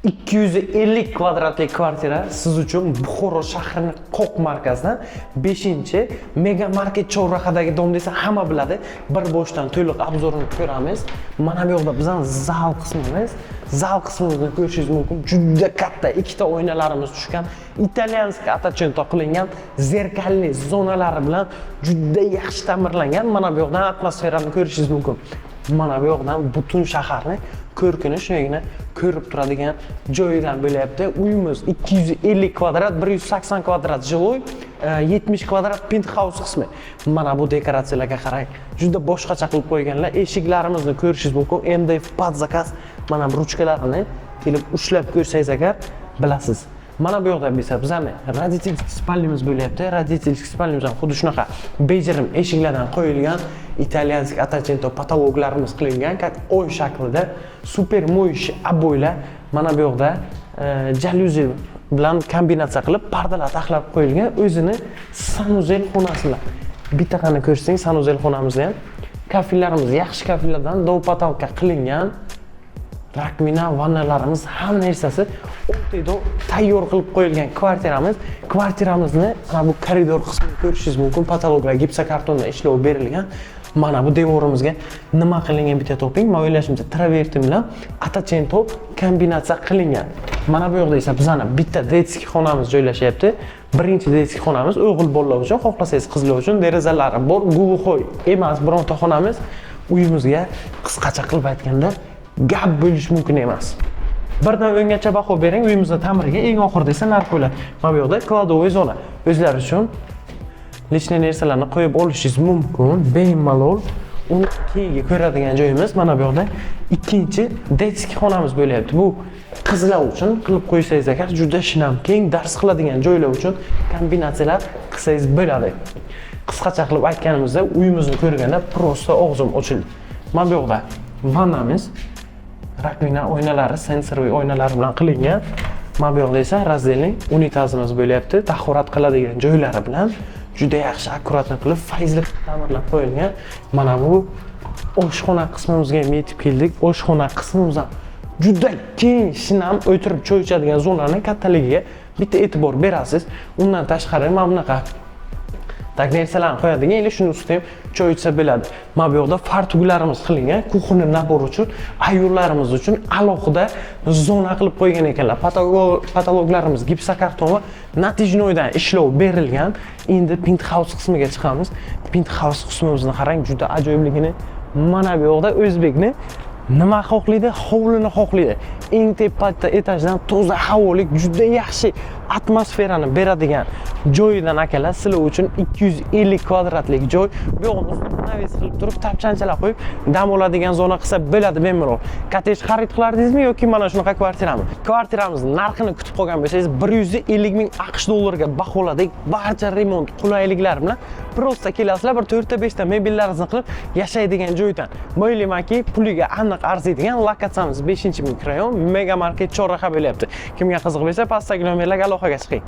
250 kvadratli kvartira siz uchun Buxoro shahrini qoq markazidan, 5 Mega Market chorrahadagi дом desa, hamma biladi. Bir boshdan to'liq обзор ini ko'ramiz. Mana bu yoqda bizning zal qismimiz. Zal qismimizni ko'rishingiz mumkin. Juda katta ikkita oynalarimiz tushgan. Итальянский оттеченто qilingan, зеркальный zonalari bilan juda yaxshi ta'mirlangan. Mana bu yoqdan atmosferani ko'rishingiz mumkin. Mana bu yoqdan butun shaharni ko'rkini shunagina ko'rib turadigan joyidan bo'lyapti. Uyimiz 250 kvadrat, 180 kvadrat жилой, 70 kvadrat penthouse qismi. Mana bu dekoratsiyalarga qarang. Juda boshqacha qilib qo'yganlar. Eshiklarimizni ko'rishingiz mumkin. MDF под заказ. Mana bu ruchkalarini kelib ushlab ko'rsangiz agar, bilasiz. Mana bu yoqda esa bizani родительский спальня miz bo'lyapti. Родительский спальня miz ham xuddi shunaqa bejirim eshiklardan qo'yilgan, итальянский оттеченто потолок larimiz qilingan, как oy shaklida супер моющий обой lar. Mana bu yoqda jalyuzi bilan kombinatsiya qilib pardalar taxlab qo'yilgan o'zini санузел xonasi bilan. Bitta qani ko'rsang санузел xonamizni ham. Kafellarimiz yaxshi kafellardan, до потолка qilingan. Раковина, vannalarimiz, hamma narsasi o'rtaydo tayyor qilib qo'yilgan kvartiramiz. Kvartiramizni mana bu koridor qismini ko'rishingiz mumkin. Потолок lar gipsokartondan ishlov berilgan. Mana bu devorimizga nima qilingan, bitta toping. Men o'ylashimcha, travertin bilan оттеченто kombinatsiya qilingan. Mana bu yoqda esa bizani bitta детский xonamiz joylashyapti. Birinchi детский xonamiz o'g'il bolalar uchun, xohlasangiz, qizlar uchun derazalari bor, глухой emas bironta xonamiz. Uyimizga qisqacha qilib aytganda, gap bo'lishi mumkin emas. 1 dan 10gacha baho bering uyimizni ta'miriga, eng oxirida esa narx qo'yiladi. Mana bu yoqda кладовой zona. O'zlari uchun личный narsalarni qo'yib olishingiz mumkin bemalol. Uni keyingi ko'radigan joyimiz mana bu yoqda ikkinchi детский xonamiz bo'lyapti. Bu qizlar uchun qilib qo'ysangiz agar, juda shinam, keng dars qiladigan joylar uchun kombinatsiyalar qilsangiz bo'ladi. Qisqacha qilib aytganimizda, uyimizni ko'rganda просто og'zim ochildi. Mana bu yoqda vannamiz, раковина, oynalari сенсорный oynalar bilan qilingan. Mana bu yoqda esa раздельный unitazimiz bo'lyapti. Tahorat qiladigan joylari bilan juda yaxshi, аккуратно qilib, fayzli qilib ta'mirlab qo'yilgan. Mana bu oshxona qismimizga ham yetib keldik. Oshxona qismimiz ham juda keng, shinam, o'tirib choy ichadigan zonani kattaligiga bitta e'tibor berasiz. Undan tashqari mana bunaqa так narsalarni qo'yadigan или shuni ustida ham choy ichsa bo'ladi. Mana bu yoqda fartuklarimiz qilingan, кухонный набор uchun, ayollarimiz uchun alohida zona qilib qo'ygan ekanlar. Потолок larimiz gipsokarton va натяжной dan ishlov berilgan. Endi penthouse qismiga chiqamiz. Penthouse qismimizni qarang, juda ajoyibligini. Mana bu yoqda o'zbekni nima xohlaydi? Hovlini xohlaydi. Eng tepa etajdan toza havolik, juda yaxshi atmosferani beradigan joyidan, akalar, sizlar uchun 250 kvadratlik joy. Bu yog'ini ustida навес qilib turib, tapchanchalar qo'yib, dam oladigan zona qilsa bo'ladi bemalol. Kottej xarid qilardingizmi yoki mana shunaqa kvartirami? Kvartiramizni narxini kutib qolgan bo'lsangiz, 150 ming AQSh dollariga baholadik. Barcha remont qulayliklari bilan просто kelasizlar, bir to'rtta beshta mebellaringizni qilib yashaydigan joydan. O'ylaymanki, puliga aniq arziydigan. Lokatsiyamiz 5 mikrorayon, Mega Market chorraha bo'lyapti. Kimga qiziq bo'lsa, pastdagi nomerlarga aloqaga chiqing.